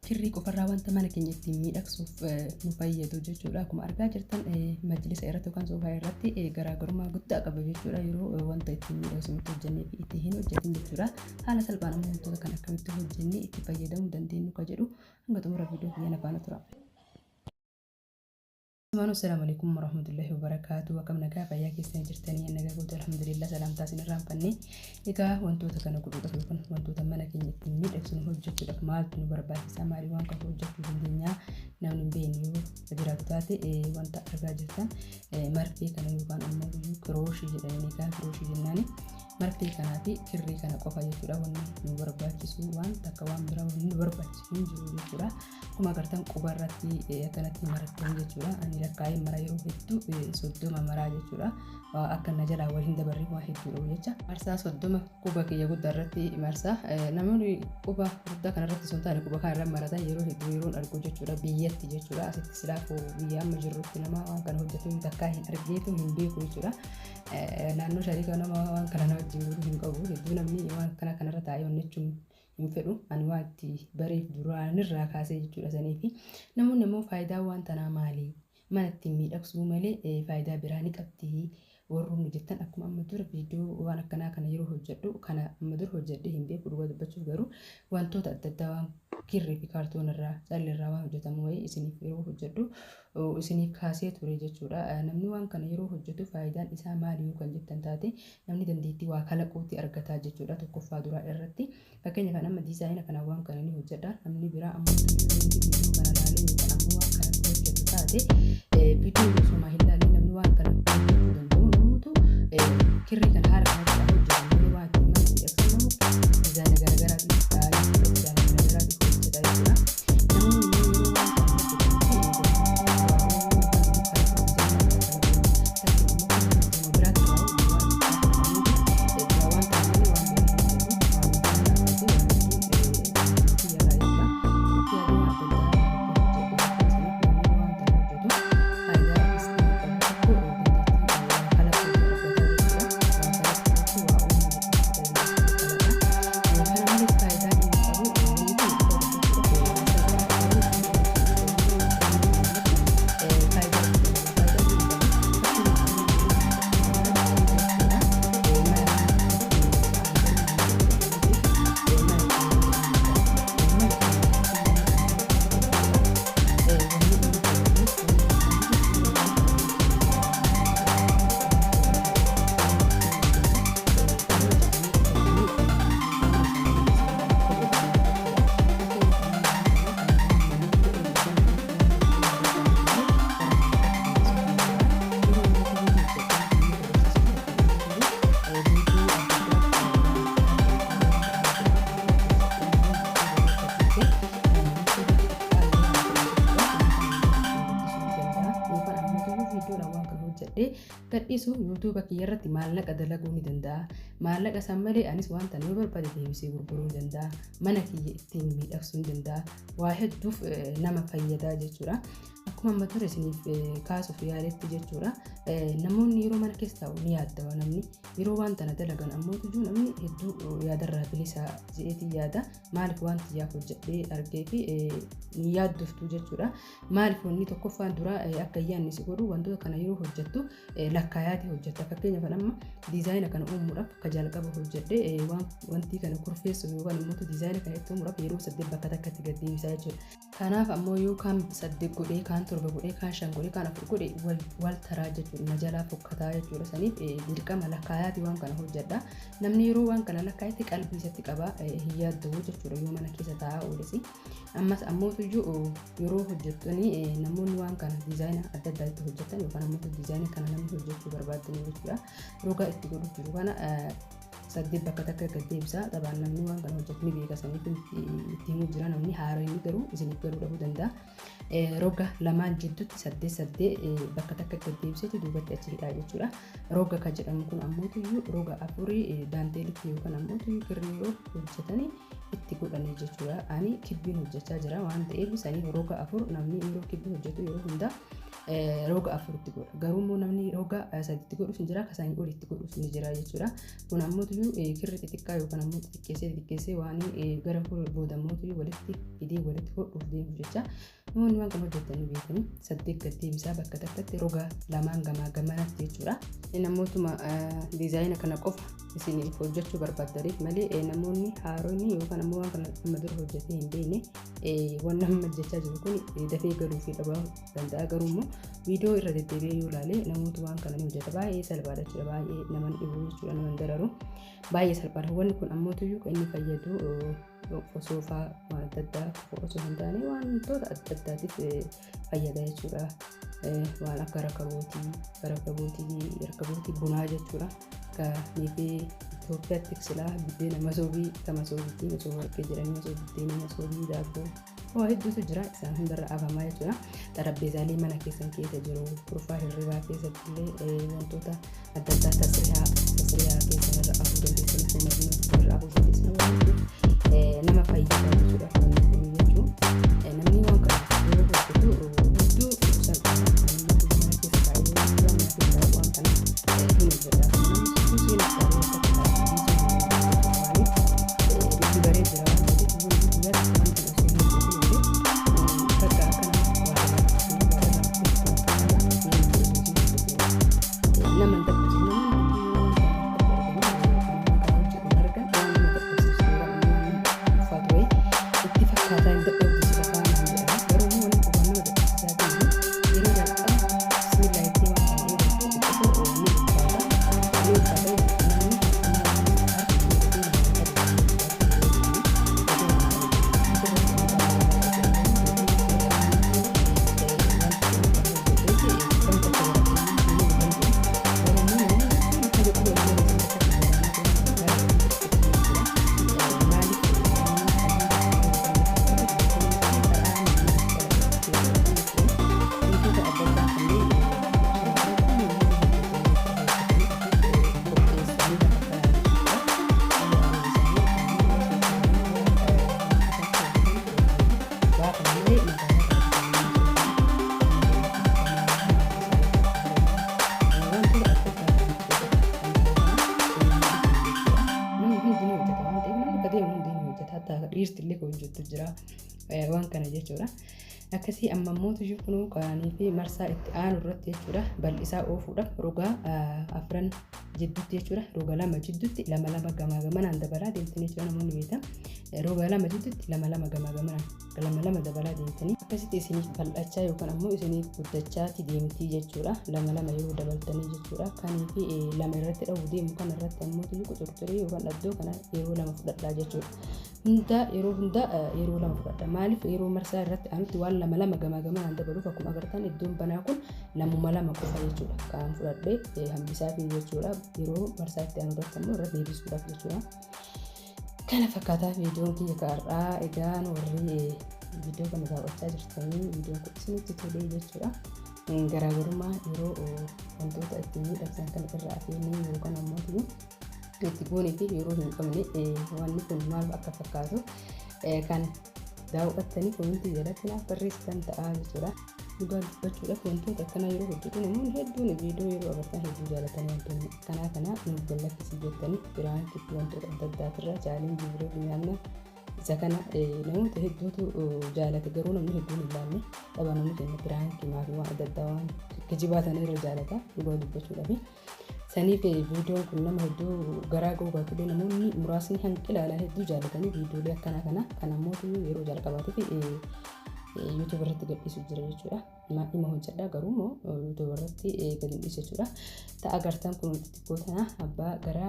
Kirrii qofarraa wanta mana keenya ittiin miidhagsuuf nu fayyadu jechuudha. Akkuma argaa jirtan majlisa irratti yookaan soofaa irratti garaagarummaa guddaa qaba jechuudha. Yeroo wanta ittiin miidhagsu nutti hojjennee fi itti hin hojjetin jechuudha. Haala salphaan ammoo wantoota kan akkamitti hojjennee itti fayyadamuu dandeenyu ka jedhu hanga xumura viidiyoo kiyya na faana tura. Assalaamu alaikum warahmatullahi wabarakaatu. Akkam nagaa fayyaa keessan jirtanii? Nagaa guutuu, alhamdulillah, salaamtaa isin irraanfanne. Egaa wantoota kana godhuudhaaf yookaan wantoota mana keenya ittiin miidhagsinu hojjechuudhaaf maaltu nu barbaachisa? Maalii waan kana hojjechuu dandeenya? Namni hin beekne yoo jiraatu taate, wanta argaa jirtan marfee kana yookaan ammoo kirooshii jedhanii, egaa kirooshii jennaani. Marfee kanaa fi kirrii kana qofa jechuudha wanni nu barbaachisu. Waan takka waan biraa wanni nu barbaachisu hin jiru jechuudha. Akkuma agartan quba irratti akkanatti marattan jechuudha. Ani lakkaa'ee mara, yeroo hedduu 30 maraa jechuudha. Akka na jalaa wal hin dabarre waa hedduudha jecha. Marsaa 30 quba kiyya guddaa irratti marsaa. Namoonni quba guddaa kanarratti osoo hin taane quba kana irra maratan yeroo hedduu yeroon argu jechuudha biyyatti jechuudha. Asitti silaafuu biyya amma jirrutti nama waan kana hojjetu takkaa hin argeetu hin beeku jechuudha. Naannoo shariika nama waan kana na wajjin godhu hin qabu. Hedduu namni waan kana kanarra taa'ee onnachuun hin fedhu. Ani waan itti bareef duraanirraa kaasee jechuudha saniifi. Namoonni immoo faayidaa waan tanaa maali? Mana ittiin miidhagsuu malee faayidaa biraa ni qabdi warroonni jettan, akkuma amma dura viidiyoo waan akkanaa kana yeroo hojjedhu, kana amma dura hojjedhee hin beeku dhugaa dubbachuuf, garuu wantoota adda addaa waan kirrii fi kaartoon irraa, callee irraa waan hojjetamu wayii isiniif yeroo hojjedhu isiniif kaasee ture jechuudha. Namni waan kana yeroo hojjetu faayidaan isaa maali yoo kan jettan taate, namni dandeettii waa kalaquutti argataa jechuudha tokkoffaa duraa irratti. Fakkeenyaaf amma diizaayina kana waan kana ni hojjedha. Namni biraa ammoo viidiyoo kana ilaalee yookaan ammoo waan kana hojjetu taate, viidiyoo osoo hin ilaalle namni waan kana hojjechuu danda'u namoota kirrii kana haala kanatti hojjetan malee, waan ittiin mana miidhagsan namu diizaayina garaagaraatiin jechuudha. Diizaayina garaagaraatiin hojjeta jechuudha. Namoonni immoo yeroo waan kana hojjetan waan kana malee waan biraa hin hojjetu. Waan kana itti yaaduu waan adda addaa hojjedhe jechuudha. Saniif namni waan kana hojjetu faayidaa inni qabu tokko dandeettii waa kalaquu argata jechuudha. Waa kalaquu jechuun waa uumuu jechuudha. Kana malees faayidaa inni qabu, wanni kun faayidaa guddaa hojjedhee gadhiisu yuutuuba kiyya irratti maallaqa dalaguu ni danda'a. Maallaqa san malee anis waan tana yoo barbaade deebisee gurguruu ni danda'a. Mana kiyya ittiin miidhagsuu ni danda'a. Waa hedduuf nama fayyadaa jechuudha. Akkuma amma ture isiniif kaasuuf yaaletti jechuudha. Namoonni yeroo mana keessa taa'u ni yaaddawa namni. Yeroo waan tana dalagan ammoo tujuu namni hedduu yaadarraa bilisa je'eetii yaada. Maaliif waan xiyyaaf hojjedhee argee fi ni yaaddoftu jechuudha. Maaliif wanni tokkoffaan dura akka yaadni si godhu, wantoota kana yeroo hojjettu lakkaayaati hojjetta. Fakkeenyaaf amma diizaayina kana uumuudhaaf akka jalqaba hojjedhe wanti kana kurfeessuuf yookaan immoo diizaayina kana itti uumuudhaaf yeroo 8 bakka takkatti gad deebisaa jechuudha. Kanaaf ammoo yoo kaan 8 godhee, kaan 7 godhee, kaan 5 godhee, kaan 4 godhee wal taraa jechuudha. Na jalaa fokkataa jechuudha. Saniif dirqama lakkaayaati waan kana hojjedha. Namni yeroo waan kana lakkaayetti qalbii isatti qaba, hin yaadda'u jechuudha yoo mana keessa taa'aa ooles. Ammas ammoo tuyyuu yeroo hojjettanii namoonni waan kana diizaayina adda addaa itti hojjetan yookaan ammoo diizaayina kana namni hojjechuu barbaadanii jechuudha. Roga itti godhu jiru kana 8 bakka takka gad deebisa. Taphaan namni waan kana hojjetu ni beeka, saniif itti himuu jira. Namni haara inni garuu isiniif galuu dhabuu danda'a. Roga lamaan jidduutti 8 8 bakka takka gad deebiseetu duubatti achi hidhaa jechuudha. Roga kan jedhamu kun ammoo tuyyuu roga afurii daanteelitti yookaan ammoo tuyyuu kirrii yeroo hojjetanii itti godhanii jechuudha. Ani kibbiin hojjechaa jira waan ta'eef saniif roga afur. Namni yeroo kibbii hojjetu yeroo hundaa Roga afuritti godha. Garuu immoo namni roga sadiitti godhus ni jira, kan isaanii olitti godhus ni jira jechuudha. Kun ammoo kirri xixiqqaa yookaan ammoo xixiqqeessee xixiqqeessee waan gara booda ammoo walitti fidee walitti hodhuuf deemu jecha. Namoonni waan kana hojjetanii beekanii 8 gad deebisaa bakka takkatti roga lamaan gamaa gamanatti jechuudha. Namootuma diizaayina kana qofa isiniif hojjechuu barbaaddaniif malee namoonni haaronni yookaan ammoo waan kana amma dura hojjetee hin beekne waan amma hojjechaa jiru kun dafee galuu fi dhabuu danda'a. Garuu immoo viidiyoo irra deddeebi'ee yoo ilaale namoota waan kana ni hojjeta. Baay'ee salphaadha jechuudha. Baay'ee nama dhibu jechuudha. Nama dararu. Baay'ee salphaadha. Wanni kun ammoo tuyyuu kan inni fayyadu soofaa waan adda addaa osoo hin taane wantoota adda addaatiif fayyada jechuudha. Waan akka rakabootii bunaa jechuudha. Kan fi Itoophiyaatti silaa buddeena masoobii kan masoobiitti masoobii warqee jedhanii masoobii buddeena masoobii daabboo waa hedduutu jira isaan hundarra afamaa jechuudha. Xarapheezaalee mana keessan keessa jiru kurfaa hirribaa keessatti illee wantoota adda addaa tasriyaa keessan irra afuu dandeessan komadinoo irra afuu dandeessan waan nama fayyada jechuudha. Wanni kun jechuun namni waan kana yeroo hojjetu hedduu salphaadha. Mana keessa taa'ee mana keessa taa'ee waan kana hin hojjedha. Dhiirti illee hojjetu jira waan kana jechuudha. Akkasii amma immoo tuyyuu kunuu kaanii fi marsaa itti aanu irratti jechuudha bal'isaa oofuudhaaf roga afran jidduutti jechuudha roga lama jidduutti lama lama gamaa gamanaan dabalaa deemtanii jechuudha namoonni beektan roga lama jidduutti lama lama gamaa gamanaan lama lama dabalaa deemtanii akkasitti isiniif bal'achaa yookaan ammoo isiniif guddachaati deemtii jechuudha lama lama yeroo dabaltanii jechuudha kanii fi lama irratti dha'uu deemu kana irratti ammoo tuyyuu qucurcurii yookaan dhaddoo kana yeroo lama fudhadhaa jechuudha. Hunda yeroo hunda yeroo lama fudhadha. Maaliif yeroo marsaa irratti aanutti waan lama lama gamaa gamanaan dabaluuf akkuma agartan iddoon banaa kun lamuma lama qofa jechuudha. Kan fudhadhee hambisaa fi jechuudha. Yeroo marsaa itti aanu irratti ammoo irra deebisuudhaaf jechuudha. Kana fakkaataa viidiyoon kiyya har'aa egaan warri viidiyoo kana daawwachaa jirtanii viidiyoon kun isinitti tolee jechuudha. Garaagarummaa yeroo wantoota ittiin miidhagsan kana irra afeenii yookaan ammoo itti goonee fi yeroo hin qabne wanni kun maal akka fakkaatu kan daawwattanii komentii jalatti naaf barreessitan ta'a jechuudha. Dhugaa dubbachuudhaaf wantoota akkanaa yeroo hojjetu namoonni hedduun viidiyoo yeroo agartan hedduu jaalatan wantoonni akkanaa kana nuuf gallakkisii jettanii biraankitti wantoota adda addaatirra chaalenjii biroo nyaanna isa kana namoota hedduutu jaalate garuu namni hedduun hin laalle dhaba namni keenya biraankii maafi waan adda addaa waan kijibaa sana irra jaalata dhugaa dubbachuudhaaf. Saniif viidiyoon kun nama hedduu garaa gogaatullee namoonni muraasni hanqi ilaalan hedduu jaalatanii viidiyoolee akkanaa kana kan ammoo yeroo jalqabaatiif YouTube irratti gadhiisu jira jechuudha. Dhimma hojjedha garuu immoo YouTube irratti gadi dhiisu jechuudha. Ta'a agartan kun xixiqqoo tana abbaa gara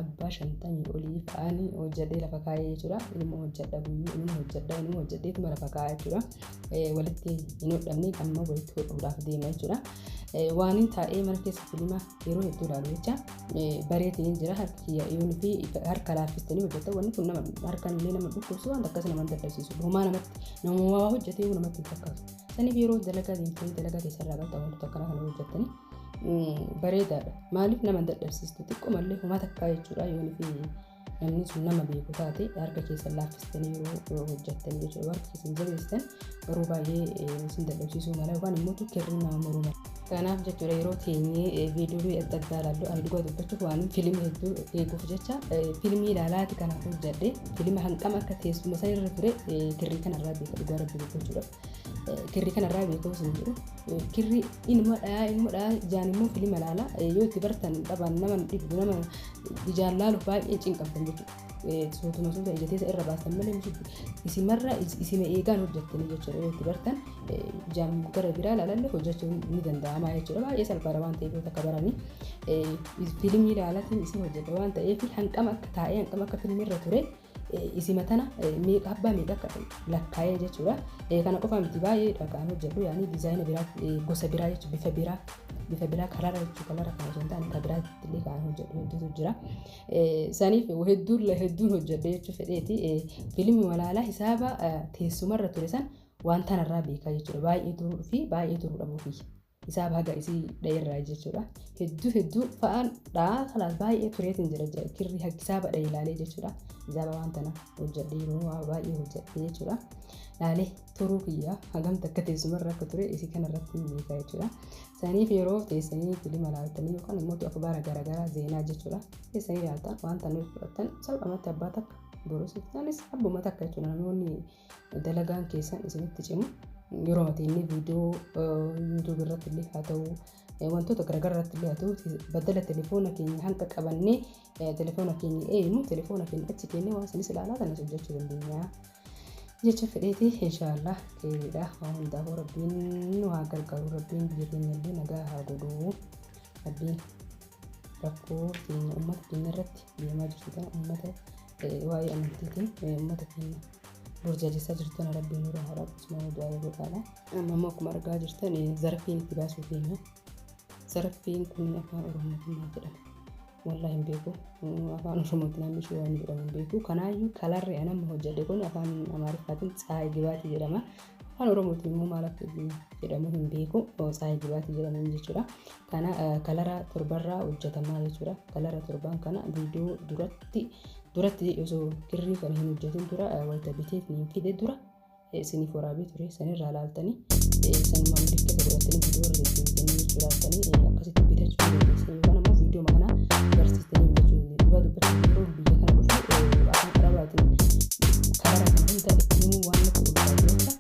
abbaa 50 olii fa'aanii hojjedhee lafa kaa'ee jechuudha. Ilma hojjedha guyyuu ilma hojjedha ilma hojjedheetuma lafa kaa'ee jechuudha. Walitti hin hodhamne amma walitti hodhuudhaaf deema jechuudha. Waan hin taa'ee mana keessa filima yeroo hedduu ilaalu jecha bareetiin jira harki kiyya yoon fi harka laaffistanii hojjetan wanni kun nama harkaan illee nama dhukkubsu waan akkas nama dadhabsiisu homaa namatti namummaa waa hojjetee namatti hin fakkaatu. Saniif yeroo dalagaa deemtanii dalagaa keessarraa qabdan wantoota akkanaa kana hojjettanii bareedaadha. Maaliif nama dadhabsiistu xiqqoo malee homaa takkaa jechuudha yoon fi namni sun nama beeku taate harka keessan laaffistanii yeroo hojjettanii jechuudha. Harka keessan jabeessitan Garuu baay'ee isin dadhabsiisuu mala yookaan immoo kirrii nama muruu mala. Kanaaf jechuudha yeroo teenyee viidiyoo adda addaa ilaallu, ani dhugaa dubbachuuf waan fiilmii hedduu eeguuf jecha fiilmii ilaalaati kana hojjedhe. Fiilma hanqama akka teessuma san irra ture kirrii kanarraa beeka, dhugaa Rabbi dubbachuudhaaf. Kirrii kanarraa beekuu isin jedhu, kirrii inuma dhayaa inuma dhayaa, ijaan immoo fiilma ilaala. Yoo itti bartan dhaban nama dhibbu, nama ijaan laaluuf baay'ee cinqamtan jechuudha. Suutuma suuta ija teessa irra baastan malee isimarra isima eegaan hojjettanii jechuudha. Yoo itti bartan ijaan gara biraa ilaalallee hojjechuun ni danda'ama jechuudha. Baay'ee salphaadha waan ta'eef, yoo takka baranii fiilmii ilaalatiin isin hojjedha waan ta'eef, hanqama akka taa'ee hanqama akka fiilmiirra ture isima tana meeqa abbaa meeqa akka lakkaa'ee jechuudha. Kana qofa miti, baay'eedha kan hojjedhu, yaani diizaayina biraa, gosa biraa jechuudha, bifa biraa kalara jechuudha, kalara kana osoo hin taane kan biraatti illee kan hojjedhu hedduutu jira. Saniif hedduun hedduun hojjedhe jechuu fedheeti. Fiilmii walaalaa hisaaba teessumarra ture san waan tanarraa beekaa jechuudha. Baay'ee turuu fi baay'ee turuu dhabuu fi hisaaba haga isii dha'eerraa jechuudha. Hedduu hedduu fa'aan dhaa kalaas baay'ee tureetiin jira, kirrii hisaaba dha'e ilaalee jechuudha. Hisaaba waan tana hojjedhe, yeroo waa baay'ee hojjedhe jechuudha. Laalee turuu kiyya hagam takka teessumarra akka ture isii kanarratti hin beekaa jechuudha. Saniif yeroo teessanii fiilima ilaaltanii yookaan immoo akhbaara garaagaraa, zeenaa jechuudha. Teessanii ilaaltan, waan tana fudhattan salphumatti abbaa takka borosiiftanis abbuma takka jechuudha. Namoonni dalagaan keessan isinitti cimu yeroo mateenni viidiyoo YouTube irratti illee haa ta'u, wantoota garaagaraa irratti illee haa ta'u, baddala telefoona keenya hanqa qabannee telefoona keenya eeyinu, telefoona keenya achi kennee waan sanis ilaalaa kanas hojjechuu dandeenya jecha fedheeti. Inshaallah keeriidha. Waan hundaafuu Rabbiin nu haa gargaaru. Rabbiin biyya keenya illee nagaa haa godhu. Rabbiin rakkoo keenya uummata keenya irratti deemaa jirtu kana, uummata waa'ee amantiitiin uummata keenya burjaajessaa jirtu kana, Rabbiin nurra haa dhaabu. Isuma du'aa godhaadha. Amma immoo akkuma argaa jirtan zarfiin itti baasuu keenya. Zarfiin kun afaan Oromootiin maal jedhama? Wallahi hin beeku. Afaan Oromootiin namni ishee waan jedhamu hin beeku. Kanaayyuu kalarri ani amma hojjedhe kun afaan Amaariffaatiin tsaayii gibaatii jedhama. Afaan Oromootiin immoo maal akka jedhamu hin beeku. Tsaayii gibaatii jedhama jechuudha. Kana kalara torbarraa hojjetamaa jechuudha. Kalara torban kana viidiyoo duratti osoo kirrii kana hin hojjetin dura wayita bitee hin fide dura isiniif waraabee ture, sanirraa laaltanii sanumaan milikkita godhatanii viidiyoo irra deddeebitanii jechuu laaltanii akkasitti bitachuu ni dandeessan, yookaan ammoo viidiyoo kana agarsiistanii bitachuu ni dandeessu. Dhugaa dubbachuuf yeroo biyya kana dhufu afaan Arabaatiin kalara kana hunda itti himuu waan natti ulfaatu jecha,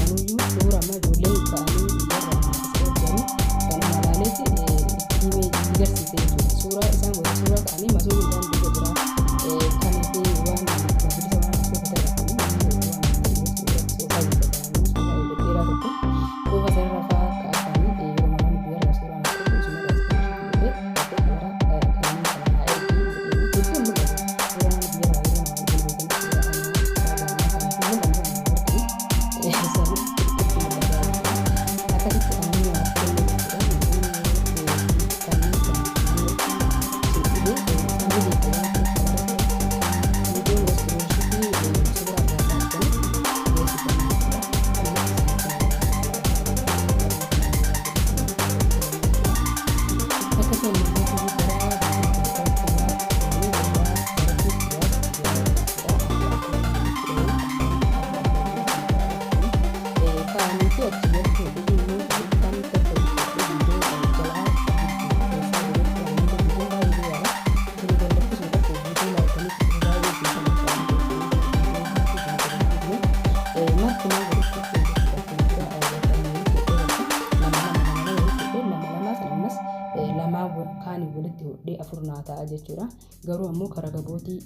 anuyyuu suura amma ijoolleen ka'anii biyyarraa asirra jiranii kanuma ilaaleeti itti himee itti garsiise jechuudha. Suuraa isaan wayita suuraa ka'anii masoobii isaan duuba jira kan fi waan majlisa waan sofa ta'e afanii waan soofaa jira, soofaa ol dheeraa tokko, soofa sanarra fa'aa kaasanii yeroo namoonni biyyarraa suuraa naa qabu isumarraa itti godhee tokko kalara kanneen kana naa ergii jedhee. Hedduun mul'atu suuraa namni biyyarraa yeroo namaa wal beekanii suuraa anaa, suuraa gaanaa kana fi mul'atu kana arganii sanii itti mul'ata jechuudha. Akkasitti kanneen namaaf kennu jechuudha. Kanneen kana naannoo isin dhibee ni beeka waan ta'eef, kalara ta'e viidiyoon iskiriinshiitii suuraa irraa kaastanii geessitanii jechuudha. Kanumatti isinitti. Akkasuma immoo gara viidiyoo biraa jira jechuudha. Kaanii fi achi irratti immoo kan tokko viidiyoo jalaa keessaa jiru, viidiyoo baay'ee dheeraadha. Isin gallakkisuudhaaf viidiyoo laaltanii baay'ee beekamu martumaa godhachuu jechuudha. Lama lama lama lama walitti hodhee, lama lama sana ammas lamaa kaanii walitti hodhee afur naa ta'a jechuudha. Garuu ammoo karakabootii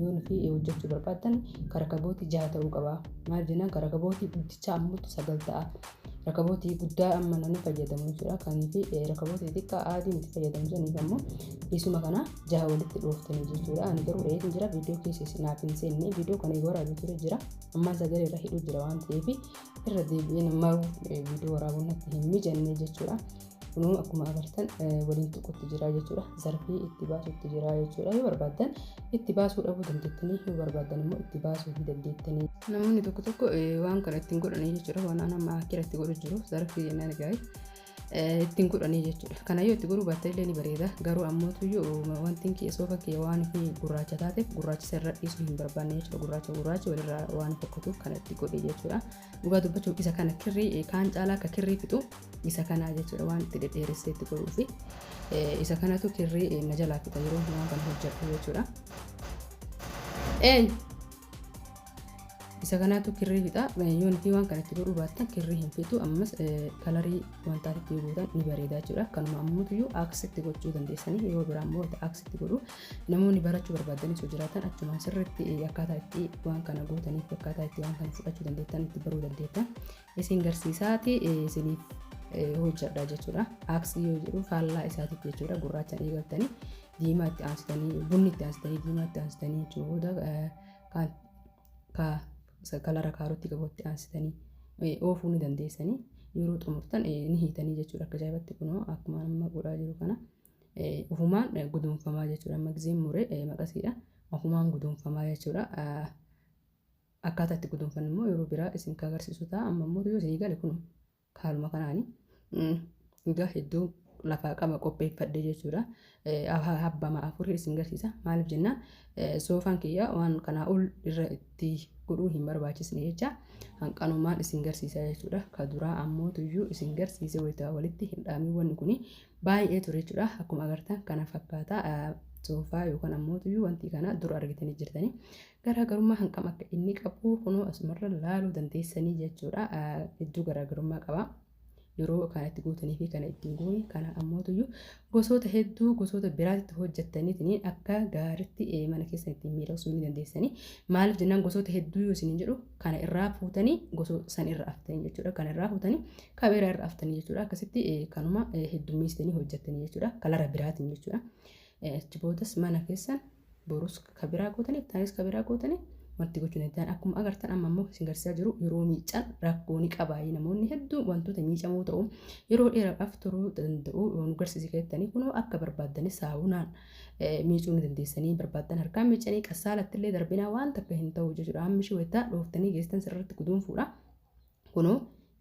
yoon fi hojjechuu barbaaddan karakabootii jaha ta'uu qaba. Maal jennaan, karakabootii guddichaa ammoo sagal ta'a. Rakabootii guddaa amma namni fayyadamu jechuudha. Kanii fi rakabootii xiqqaa adii nuti fayyadamu saniif ammoo isuma kana jaha walitti dhooftanii jechuudha. Ani garuu dheetiin jira, viidiyoo keessa naaf hin seenne, viidiyoo kana waraabee ture jira. Ammaan sagalee irra hidhuu jira waan ta'eef irra deebi'ee maruu viidiyoo waraabuun natti hin mijanne jechuudha. Kunuu akkuma agartan waliin tuqutti jira jechuudha. Zarfii itti baasutti jira jechuudha. Yoo barbaaddan itti baasuu dhabuu dandeettanii, yoo barbaaddan immoo itti baasuu hin dandeettanii. Namoonni tokko tokko waan kana ittiin godhanii jechuudha. Waan an amma akkira itti godhu jiru zarfii jennaan egaa. Ittiin godhanii jechuudha. Kana yoo itti godhuu baatte illee ni bareeda. Garuu ammoo tuyyuu wanti kiyya soofa kiyya waan fi gurraacha taateef gurraacha irra dhiisuu hin barbaanne jechuudha. Gurraacha gurraacha walirraa waan fokkatuuf kana itti godhe jechuudha. Dhugaa dubbachuuf isa kana kirrii kaan caalaa akka kirrii fixu isa kanaa jechuudha waan itti dhedheeressee itti godhuu fi isa kanatu kirrii na jalaa fixa yeroo waan kana hojjedhu jechuudha. Eenyu? Isa kanaatu kirrii fixa. Yoo nuti waan kanatti godhuu baattan kirrii hin fixu. Ammas kalarii wantaatitti yoo gootan ni bareeda jechuudha. Kanuma ammoo aaksitti gochuu dandeessanii yeroo biraa immoo wanta aaksitti godhu namoonni barachuu barbaadanis yoo jiraatan achumaan sirriitti akkaataa itti waan kana gootaniif akkaataa itti waan kana fudhachuu dandeettan itti baruu dandeettan isin garsiisaati isiniif hojjedha jechuudha. Aaksii yoo jedhu faallaa isaatiif jechuudha. Gurraachaan eegaltanii diimaa itti aansitanii bunni itti aansitanii diimaa itti aansitanii jechuudha. Kaan ka kalara kaarotti qabutti aansitanii oofuu ni dandeessanii yeroo xumurtan ni hiitanii jechuudha. Akka ajaa'ibatti kunoo akkuma amma godhaa jiru kana ofumaan guduunfamaa jechuudha. Amma gizeen mure maqasiidha. Ofumaan guduunfamaa jechuudha. Akkaataa itti guduunfan immoo yeroo biraa isin kan agarsiisu ta'a. Amma immoo yoo isinii gale kunoo haaluma kanaani. Egaa hedduu lafaa qaba qopheeffadhe jechuudha. Habbama afurii isin garsiisa. Maaliif jennaan soofaan kiyya waan kanaa ol irra itti godhuu hin barbaachisne jecha hanqanumaan isin garsiisa jechuudha. Ka duraa ammoo tuyyuu isin garsiise walitti walitti hin dhaamin wanni kuni baay'ee ture jechuudha. Akkuma agartan kana fakkaata soofaa yookaan ammoo tuyyuu wanti kana dura argitanii jirtanii. Garaagarummaa hanqam akka inni qabu kunoo asumarra laaluu dandeessanii jechuudha. Hedduu garaagarummaa qaba. Yeroo kana itti guutanii fi kana ittiin goone kana ammootuyyuu gosoota hedduu gosoota biraatti hojjettaniitiin akka gaariitti mana keessan ittiin miidhagsuu ni dandeessanii. Maaliif jennaan gosoota hedduu yoo isiniin jedhu kana irraa fuutanii gosoota san irra aftanii jechuudha. Kana irraa fuutanii kan biraa irra aftanii jechuudha. Akkasitti kanuma heddummeessitanii hojjettanii jechuudha. Kalara biraatiin jechuudha. Achi boodas mana keessan borus ka biraa gootanii iftaanis ka biraa gootanii wanti gochuu danda'an akkuma agartan amma immoo isin garsiisaa jiru yeroo miican rakkoo ni qabaa namoonni hedduun wantoota miicamoo ta'u yeroo dheeraadhaaf turuu danda'u yoo nu garsiisi keettanii kunoo akka barbaaddanii saawunaan miicuu ni dandeessanii barbaaddan harkaan miicanii qassaalatti illee darbinaa waan takka hin ta'u jechuudha hammi ishee wayita dhooftanii geessitan sirriitti guduunfuudha kunoo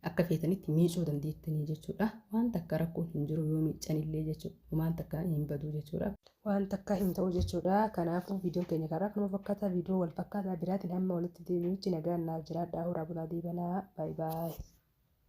akka feetanitti miicuu dandeettanii jechuudha. Waan takka rakkoon hin jiru yoo miiccanillee jechuudha. Waan takka hin badu jechuudha. Waan takka hin ta'u jechuudha. Kanaafuu viidiyoon keenya karaa kanuma fakkaata. Viidiyoo wal fakkaataa biraatiin hamma walitti deebinutti nagaan naaf jiraadhaa. Horaa bulaa deebanaa. Baay baay.